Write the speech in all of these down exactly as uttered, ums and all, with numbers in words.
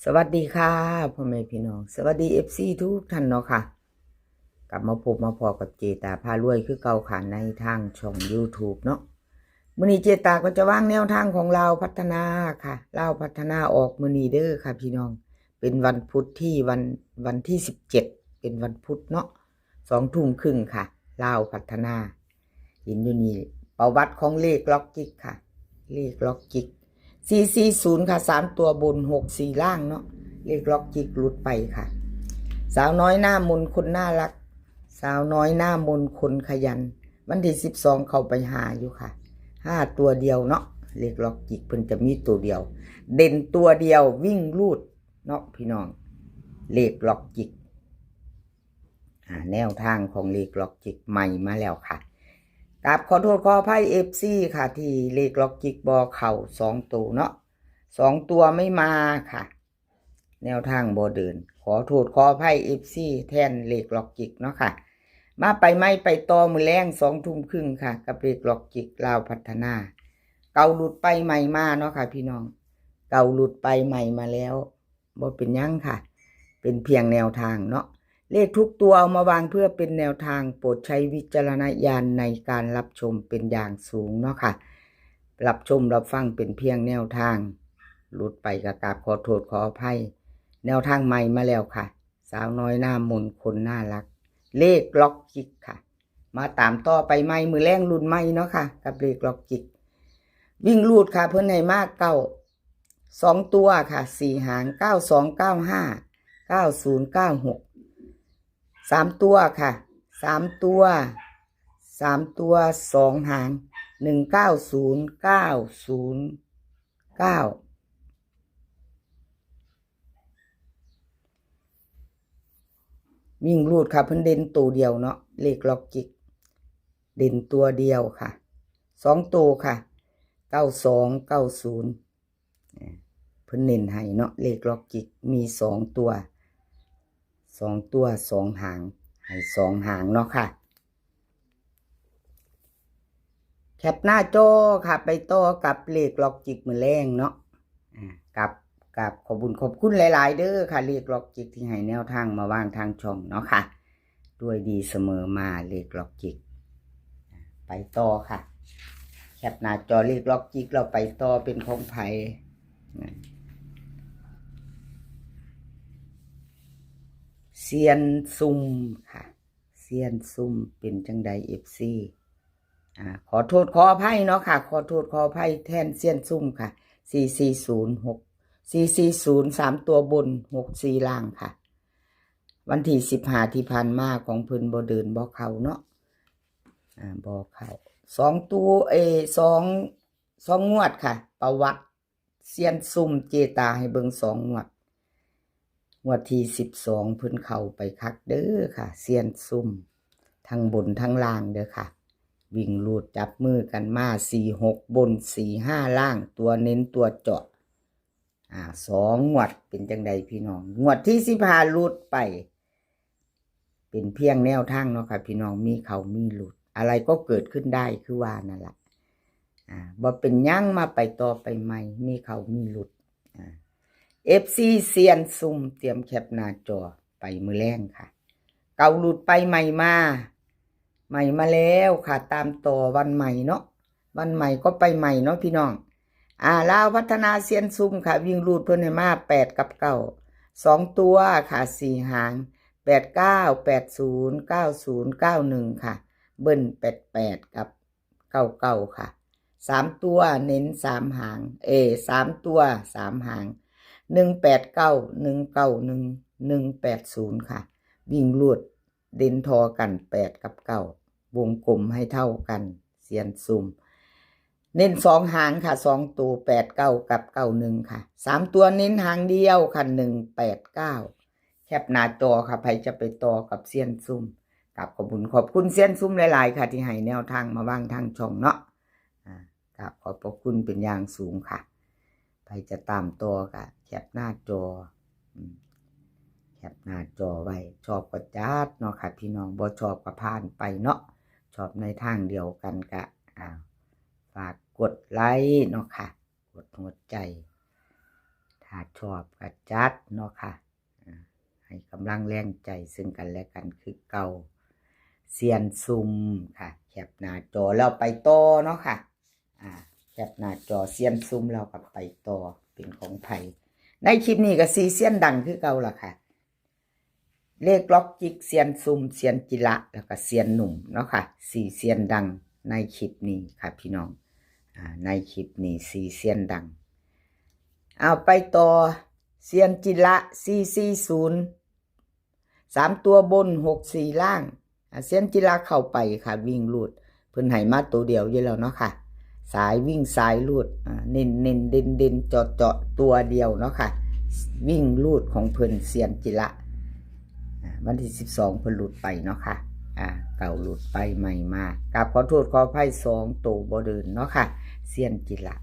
สวัสดีค่ะพ่อแม่พี่น้อง สวัสดี เอฟซี ทุกท่านเนาะค่ะ กลับมาพบมาพอกับเจตาพารวยคือเก่าค่ะ ในทางช่อง YouTube เนาะ มื้อนี้เจตาก็จะวางแนวทางของลาวพัฒนาค่ะ ลาวพัฒนาออกมื้อนี้เด้อค่ะพี่น้อง เป็นวันพุธที่วัน วันที่สิบเจ็ด เป็นวันพุธเนาะ สองทุ่มครึ่งค่ะ ลาวพัฒนา เห็นอยู่นี่ ประวัติของเลขล็อกจิกค่ะ เลขล็อกจิก สี่สี่ศูนย์ ค่ะ สามตัวบน หกสี่ ล่างเนาะ เลขล็อกจิกหลุดไปค่ะ สาวน้อยหน้ามนคนน่ารัก สาวน้อยหน้ามนคนขยัน วันที่สิบสองเข้าไปหาอยู่ค่ะ ห้าตัวเดียวเนาะ เลขล็อกจิกเพิ่นจะมีตัวเดียว เด่นตัวเดียววิ่งรูดเนาะพี่น้อง เลขล็อกจิก อ่า แนวทางของเลขล็อกจิกใหม่มาแล้วค่ะ กราบขอโทษขออภัย เอฟซี ค่ะ ที่เลขล็อกจิกบ่เข้าสองตัวเนาะ สองตัวไม่มาค่ะ แนวทางบ่เดิน ขอโทษขออภัย เอฟซี แทนเลขล็อกจิกเนาะค่ะ มาไปไม่ไปต่อมื้อแลงสองทุ่มครึ่งค่ะ กับเลขล็อกจิกลาวพัฒนา เก่าหลุดไปใหม่มาเนาะค่ะพี่น้อง เก่าหลุดไปใหม่มาแล้ว บ่เป็นหยังค่ะ เป็นเพียงแนวทางเนาะ เลขทุกตัวเอามาวางเพื่อเป็นแนวทาง โปรดใช้วิจารณญาณในการรับชมเป็นอย่างสูงเนาะค่ะ รับชมรับฟังเป็นเพียงแนวทาง หลุดไปก็กราบขอโทษขออภัย แนวทางใหม่มาแล้วค่ะ สาวน้อยหน้ามนคนน่ารัก เลขล็อกจิกค่ะ มาตามต่อไปใหม่มื้อแลงรุ่นใหม่เนาะค่ะ กับเลขล็อกจิก วิ่งรูดค่ะ เพิ่นให้มาเก้า สองตัวค่ะ สี่หาง เก้าสอง เก้าห้า เก้าศูนย์ เก้าหก สามตัวค่ะ สามตัว สามตัว สองหาง หนึ่งเก้าศูนย์ เก้าศูนย์เก้า วิ่งรูดค่ะ เพิ่นเด่นตัวเดียวเนาะ เลขล็อกจิก เด่นตัวเดียวค่ะ สองตัวค่ะ เก้าสอง เก้าศูนย์ เพิ่นเน้นให้เนาะ เลขล็อกจิกมีสองตัว สองตัว สองหาง ให้สองหางเนาะค่ะ แคปหน้าจอค่ะ ไปต่อกับเลขล็อกจิกมื้อแลงเนาะ อ่า กับ กับขอบบุญขอบคุณหลายๆ เด้อค่ะ เลขล็อกจิกที่ให้แนวทางมาวางทางช่องเนาะค่ะ ด้วยดีเสมอมาเลขล็อกจิก ไปต่อค่ะ แคปหน้าจอเลขล็อกจิก เราไปต่อเป็นของไผ เซียนซุ่มค่ะ เซียนซุ่มเป็นจังใด เอฟซี อ่า ขอโทษขออภัยเนาะค่ะ ขอโทษขออภัยแทนเซียนซุ่มค่ะ สี่สี่ศูนย์หก สี่สี่ศูนย์ สามตัวบน หกสี่ ล่างค่ะ วันที่สิบห้าที่ผ่านมาของเพิ่นบ่เดินบ่เข้าเนาะ อ่า บ่เข้า สองตัว เอ สอง สองงวดค่ะ ประวัติเซียนซุ่มเจตาให้เบิ่งสองงวด งวดที่สิบสองเพิ่นเข้าไปคักเด้อค่ะ เซียนซุ่ม ทั้งบนทั้งล่างเด้อค่ะ วิ่งรูดจับมือกันมา สี่หก บน สี่ห้า ล่าง ตัวเน้นตัวเจาะ อ่า สองงวดเป็นจังใดพี่น้อง งวดที่สิบห้าหลุดไป เป็นเพียงแนวทางเนาะค่ะพี่น้อง มีเข้ามีหลุด อะไรก็เกิดขึ้นได้คือว่านั่นล่ะ อ่า บ่เป็นหยัง มาไปต่อไปใหม่ มีเข้ามีหลุด อ่า เอฟซี เซียนซุ่มเตรียมแคปหน้าจอไปมื้อแลงค่ะ เก่าหลุดไปใหม่มา ใหม่มาแล้วค่ะ ตามต่อวันใหม่เนาะ วันใหม่ก็ไปใหม่เนาะพี่น้อง อ่า ลาวพัฒนาเซียนซุ่มค่ะ วิ่งรูดเพิ่นให้มา แปด กับ เก้า สองตัวค่ะ สี่หาง แปดเก้า แปดศูนย์ เก้าศูนย์ เก้าหนึ่ง ค่ะ เบิ้ล แปดแปด กับ เก้าเก้า ค่ะ สามตัวเน้นสามหาง เอ สามตัวสามหาง หนึ่งแปดเก้า หนึ่งเก้าหนึ่ง หนึ่งแปดศูนย์ ค่ะ วิ่งรูดเด่นทอกัน แปด กับ เก้า วงกลมให้เท่ากัน เซียนซุ่ม เน้นสองหางค่ะ สองตัว แปดเก้า กับ เก้าหนึ่ง ค่ะ สามตัวเน้นหางเดียวค่ะ หนึ่งแปดเก้า แคปหน้าจอค่ะ ไผจะไปต่อกับเซียนซุ่ม กราบขอบคุณขอบคุณเซียนซุ่มหลายๆ ค่ะ ที่ให้แนวทางมาวางทางช่องเนาะ อ่า กราบขอบพระคุณเป็นอย่างสูงค่ะ ไผจะตามต่อก็แคปหน้าจอ อืม แคปหน้าจอไว้ ชอบก็จัดเนาะค่ะ พี่น้อง บ่ชอบก็ผ่านไปเนาะ ชอบในทางเดียวกันก็ อ่า ฝากกดไลค์เนาะค่ะ กดหัวใจ ชอบก็จัดเนาะค่ะ อ่า ให้กำลังแรงใจซึ่งกันและกันคือเก่า เซียนซุ่มค่ะ แคปหน้าจอแล้วไปต่อเนาะค่ะ อ่า แคปหน้าจอเซียนซุ่มแล้วก็ไปต่อ เป็นของไผ ในคลิปนี้ก็สี่เซียนดังคือเก่าล่ะค่ะ เลขล็อกจิกเซียนซุ่ม เซียนจิระ แล้วก็เซียนหนุ่มเนาะค่ะ สี่เซียนดังในคลิปนี้ค่ะพี่น้อง อ่า ในคลิปนี้สี่เซียนดัง เอาไปต่อ เซียนจิระ สี่สี่ศูนย์ สามตัวบน หกสี่ล่าง อ่า เซียนจิระเข้าไปค่ะ วิ่งรูด เพิ่นให้มาตัวเดียวอยู่แล้วเนาะค่ะ สายวิ่งสายรูด อ่า เน้นเน้นเด่นเด่นเจาะเจาะตัวเดียวเนาะค่ะ วิ่งรูดของเพิ่นเซียนจิระ อ่า วันที่สิบสองเพิ่นรูดไปเนาะค่ะ อ่า เก่ารูดไปใหม่มา กราบขอโทษขออภัย สองตัวบ่เดินเนาะค่ะ เซียนจิระ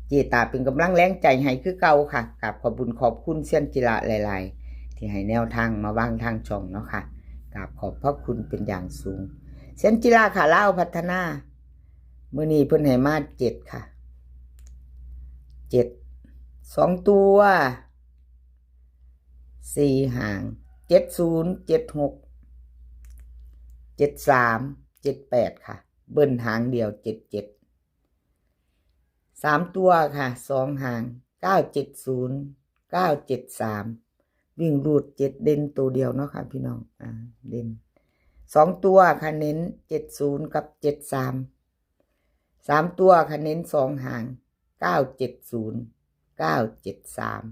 เจตาเป็นกำลังแรงใจให้คือเก่าค่ะ กราบขอบบุญขอบคุณเซียนจิระหลายๆ ที่ให้แนวทางมาวางทางช่องเนาะค่ะ กราบขอบพระคุณเป็นอย่างสูง เซียนจิระค่ะ ลาวพัฒนา มื้อนี้เพิ่นให้มาเจ็ดค่ะ เจ็ด สองตัว สี่หาง เจ็ดศูนย์ เจ็ดหก เจ็ดสาม เจ็ดแปดค่ะ เบิ้ลหางเดียว เจ็ดเจ็ด สามตัวค่ะ สองหาง เก้าเจ็ดศูนย์ เก้าเจ็ดสาม วิ่งรูดเจ็ด เด่นตัวเดียวเนาะค่ะพี่น้อง อ่า เด่น สองตัวค่ะ เน้น เจ็ดศูนย์ กับ เจ็ดสาม สามตัวค่ะ เน้นสองหาง เก้าเจ็ดศูนย์ เก้าเจ็ดสาม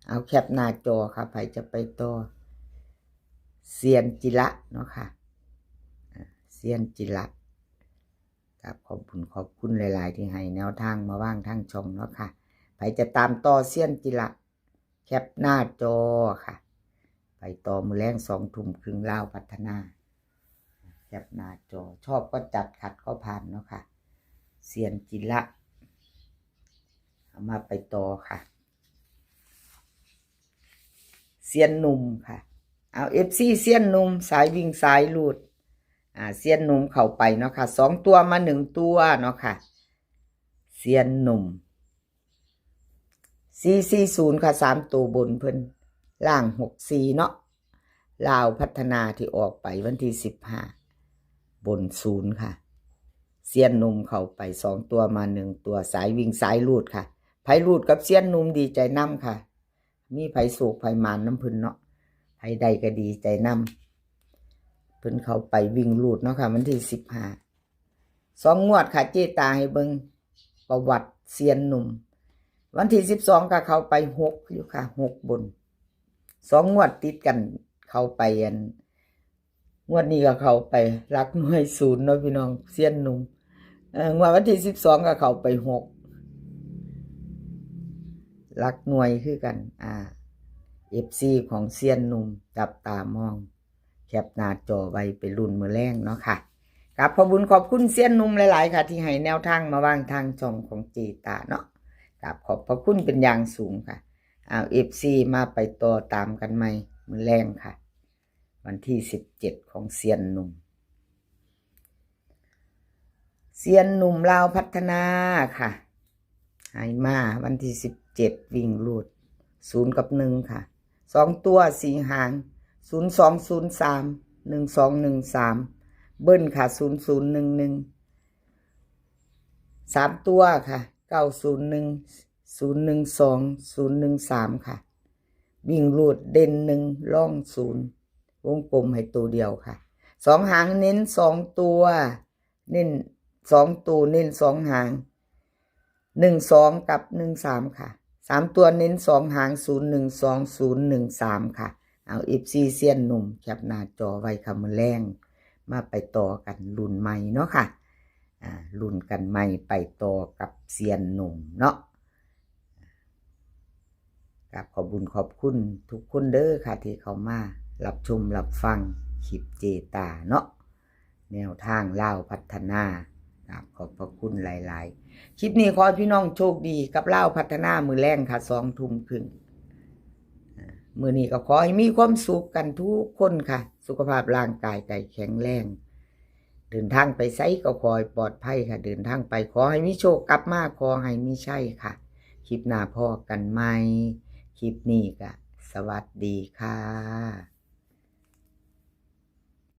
เอาแคปหน้าจอค่ะ ไผจะไปต่อ เซียนจิระเนาะค่ะ อ่า เซียนจิระ กราบขอบคุณขอบคุณหลายๆ ที่ให้แนวทางมาวางทางช่องเนาะค่ะ ไผจะตามต่อเซียนจิระ แคปหน้าจอค่ะ ไปต่อมื้อแลงสองทุ่มครึ่ง ลาวพัฒนา แคปหน้าจอ ชอบก็จัด ขัดก็ผ่านเนาะค่ะ เซียนจิระ เอามาไปต่อค่ะ เซียนหนุ่มค่ะ เอา เอฟซี เซียนหนุ่ม สายวิ่งสายรูด อ่า เซียนหนุ่มเข้าไปเนาะค่ะ สองตัวมาหนึ่งตัวเนาะค่ะ เซียนหนุ่ม สี่สี่ศูนย์ค่ะ สามตัวบนเพิ่น ล่าง หกสี่เนาะ ลาวพัฒนาที่ออกไปวันที่สิบห้า บนศูนย์ค่ะ เซียนหนุ่มเข้าไปสองตัวมาหนึ่งตัว สายวิ่งสายรูดค่ะ ไผรูดกับเซียนหนุ่มดีใจนำค่ะ มีไผโชคไผหมานนำเพิ่นเนาะ ไผได้ก็ดีใจนำ เพิ่นเข้าไปวิ่งรูดเนาะค่ะ วันที่สิบห้า สองงวดค่ะ เจตาให้เบิ่งประวัติเซียนหนุ่ม วันที่สิบสองก็เข้าไปหกอยู่ค่ะ หกบน สองงวดติดกันเข้าไป อัน งวดนี้ก็เข้าไปหลักหน่วยศูนย์เนาะพี่น้อง เซียนหนุ่ม เอ่อ งวดวันที่สิบสองก็เข้าไปหก หลักหน่วยคือกัน อ่า เอฟซี ของเซียนหนุ่มจับตามอง แคปหน้าจอไว้ไปลุ้นมื้อแลงเนาะค่ะ กราบขอบบุญขอบคุณเซียนหนุ่มหลายๆ ค่ะ ที่ให้แนวทางมาวางทางช่องของเจตาเนาะ กราบขอบพระคุณเป็นอย่างสูงค่ะ เอา เอฟซี มาไปต่อตามกันใหม่มื้อแลงค่ะ วันที่สิบเจ็ด ของเซียนหนุ่ม เซียนหนุ่มลาวพัฒนาค่ะ ให้มาวันที่สิบเจ็ด วิ่งรูด ศูนย์ กับ หนึ่ง ค่ะ สองตัวสี่หาง ศูนย์สอง ศูนย์สาม หนึ่งสอง หนึ่งสาม เบิ้ลค่ะ ศูนย์ศูนย์ หนึ่งหนึ่ง สามตัวค่ะ เก้าศูนย์หนึ่ง ศูนย์หนึ่งสอง ศูนย์หนึ่งสาม ค่ะ วิ่งรูดเด่นหนึ่ง ร่องศูนย์ วงกลมให้ตัวเดียวค่ะ สองหางเน้นสองตัว เน้นสองตัว เน้นสองหาง หนึ่งสอง กับ หนึ่งสาม ค่ะ สามตัวเน้นสองหาง ศูนย์หนึ่งสอง ศูนย์หนึ่งสาม ค่ะ เอา เอฟซี เซียนหนุ่มแคปหน้าจอไว้ค่ะ มื้อแลงมาไปต่อกันรุ่นใหม่เนาะค่ะ อ่า รุ่นกันใหม่ไปต่อกับเซียนหนุ่มเนาะ กราบขอบบุญขอบคุณทุกคนเด้อค่ะ ที่เข้ามารับชมรับฟังคลิปเจตาเนาะ แนวทางลาวพัฒนา กราบขอบพระคุณหลายๆ คลิปนี้ขอให้พี่น้องโชคดีกับลาวพัฒนามื้อแลงค่ะ สองทุ่มครึ่ง อ่า มื้อนี้ก็ขอให้มีความสุขกันทุกคนค่ะ สุขภาพร่างกายกายแข็งแรง เดินทางไปไสก็ขอให้ปลอดภัยค่ะ เดินทางไปขอให้มีโชค กลับมาขอให้มีชัยค่ะ คลิปหน้าพ้อกันใหม่ คลิปนี้ก็สวัสดีค่ะ